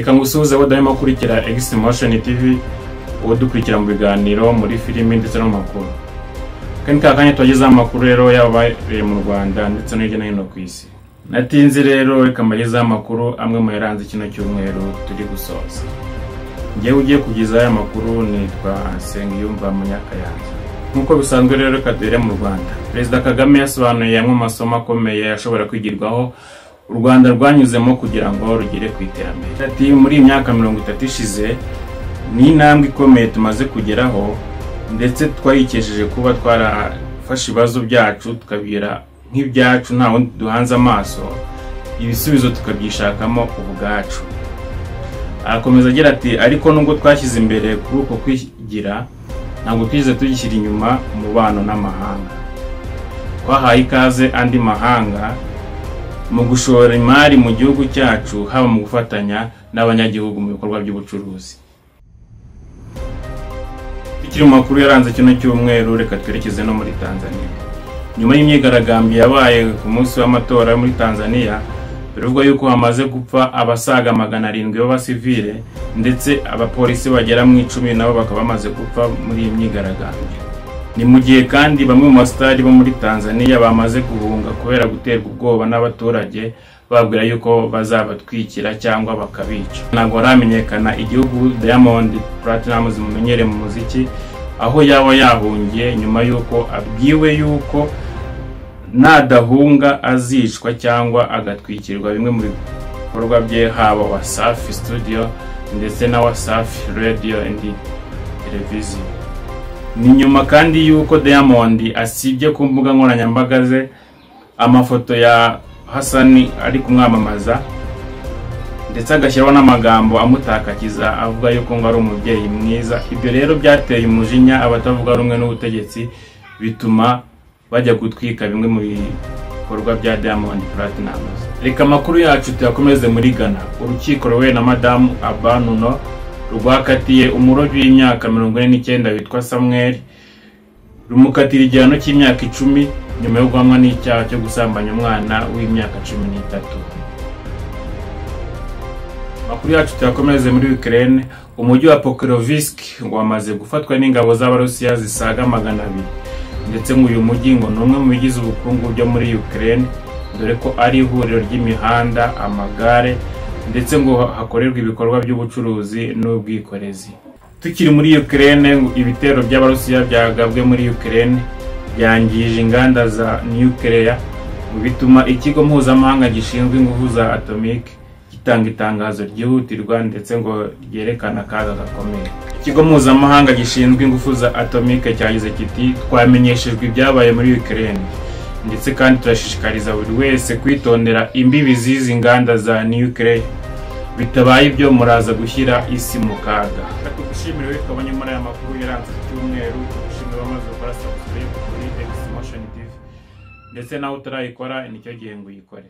Reka ngusuhuze abo darimo gukurikira X-Motion TV, uwo dukurikira mu biganiro, muri filimi ndetse no mu makuru. Kandi ka kanya tubagezaho amakuru rero yabaye mu Rwanda ndetse no hirya no hino ku isi. Natinze rero, reka mbagezeho amakuru amwe mu yaranze kino cyumweru turi gusoza. Njyewe ugiye kugezaho aya makuru nitwa Nsengiyumva Munyakayanza. Nk'uko bisanzwe rero, reka duhere mu Rwanda. Perezida Kagame yasobanuye amwe mu masomo akomeye ashobora kwigirwaho u Rwanda rwanyuzemo kugira ngo rugere ku iterambere. Ati: "Muri iyi myaka 30 ishize ni intambwe ikomeye tumaze kugeraho, ndetse twayikesheje kuba twarafashe ibibazo byacu tukabigira nk'ibyacu, nta wundi duhanze amaso, ibisubizo tukabyishakamo ubwacu." Arakomeza agira ati: "Ariko nubwo twashyize imbere kuri uko kwigira, ntabwo twigeze tugishyira inyuma umubano n'amahanga. Twahaye ikaze andi mahanga mu gushora imari mu gihugu cyacu, haba mu gufatanya n'abanyagihugu mu bikorwa by'ubucuruzi." Tukiri mu makuru yaranze kino cyumweru, reka twerekeze no muri Tanzania. Nyuma y'imyigaragambyo yabaye ku munsi w'amatora yo muri Tanzania, bivugwa yuko hamaze gupfa abasaga 700 b'abasivile, ndetse abapolisi bagera mu 10 nabo bakaba bamaze gupfa muri iyi myigaragambyo. Ni mu gihe kandi bamwe mu basitari bo muri Tanzania bamaze guhunga kubera guterwa ubwoba n'abaturage babwira yuko bazabatwikira cyangwa bakabica. Ntabwo haramenyekana igihugu Diamond Platnumz mumenyereye mu muziki aho yaba yahungiye, nyuma y'uko abwiwe yuko nadahunga azicwa cyangwa agatwikirwa bimwe mu bikorwa bye, haba Wasafi Studio ndetse na Wasafi Radio and Television. Ni nyuma kandi y'uko Diamond asibye ku mbuga nkoranyambaga ze amafoto ya Hasani ari kumwamamaza, ndetse agashyiraho n'amagambo amutakakiza avuga yuko ngo ari umubyeyi mwiza. Ibyo rero byateye umujinya abatavuga rumwe n'ubutegetsi, bituma bajya gutwika bimwe mu bikorwa bya Diamond Platnumz. Reka amakuru yacu tuyakomeze muri Ghana. Urukiko ruwe na Madamu Abanuno rwakatiye umurobyi w'imyaka 49 witwa Samuel, rumukatira igihano cy'imyaka 10 nyuma yo guhamwa n'icyaha cyo gusambanya umwana w'imyaka 13. Amakuru yacu tuyakomereze muri Ukraine. Umujyi wa Pokrovsk ngo wamaze gufatwa n'ingabo z'Abarusiya zisaga 200, ndetse ngo uyu mujyi ngo ni umwe mu bigize ubukungu byo muri Ukraine, dore ko ari ihuriro ry'imihanda, amagare, ndetse ngo hakorerwa ibikorwa by'ubucuruzi n'ubwikorezi. Tukiri muri Ukraine, ngo ibitero by'Abarusiya byagabwe muri Ukraine byangije inganda za nuclear, bituma ikigo mpuzamahanga gishinzwe ingufu za atomic gitanga itangazo ryihutirwa, ndetse ngo ryerekana akaga gakomeye. Ikigo mpuzamahanga gishinzwe ingufu za atomic cyagize kiti: "Twamenyeshejwe ibyabaye muri Ukraine, ndetse kandi turashishikariza buri wese kwitondera imbibi z'izi nganda za nuclear. Bitabaye ibyo, muraza gushyira isi mu kaga." Tugushimire wowe twabonye muri aya makuru yaranze iki cyumweru, tugushimire wamaze gukora subscribe kuri X-Motion TV, ndetse nawe utarayikora nicyo gihe ngo uyikore.